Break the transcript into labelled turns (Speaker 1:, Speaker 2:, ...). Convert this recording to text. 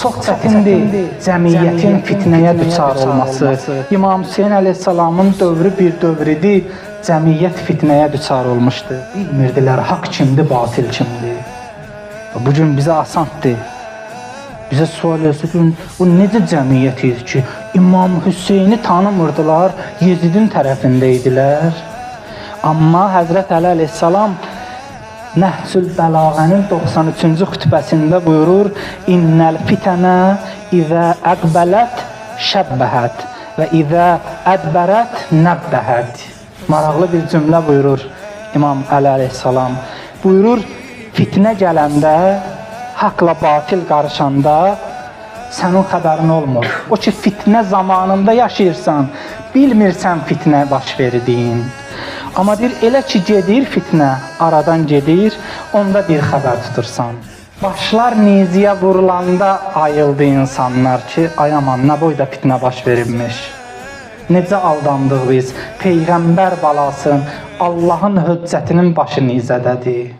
Speaker 1: Çox çətindir cəmiyyətin fitnəyə düçar olması. İmam Hüseyn əleyhissalamın dövrü bir dövr idi, cəmiyyət fitnəyə düçar olmuşdu. Bilmirdilər haqq kimdir, batil kimdir. Bu gün bizə asandır. Bizə sual eləsin, bu necə cəmiyyət idi ki, İmam Hüseyni tanımırdılar, Yezidin tərəfində idilər. Amma Həzrət Əli əleyhissalam Nəhcül Bəlağənin 93-cü xütbəsində buyurur: "İnnəl fitənə izə əqbələt şəbbəhət və izə ədbərət nəbbəhət." Maraqlı bir cümlə buyurur İmam Əli əleyhissalam. Buyurur, fitnə gələndə, haqla batil qarışanda sənin xəbərin olmur. O ki fitnə zamanında yaşayırsan, bilmirsən fitnə baş verdiyin. Amma deyir, elə ki gedir fitnə, aradan gedir, onda bir xəbər tutursan. Başlar niziyə vurulanda ayıldı insanlar ki, ay aman, nə boyda fitnə baş veribmiş. Necə aldandıq biz? Peyğəmbər balasının, Allahın höccətinin başı nizədədir.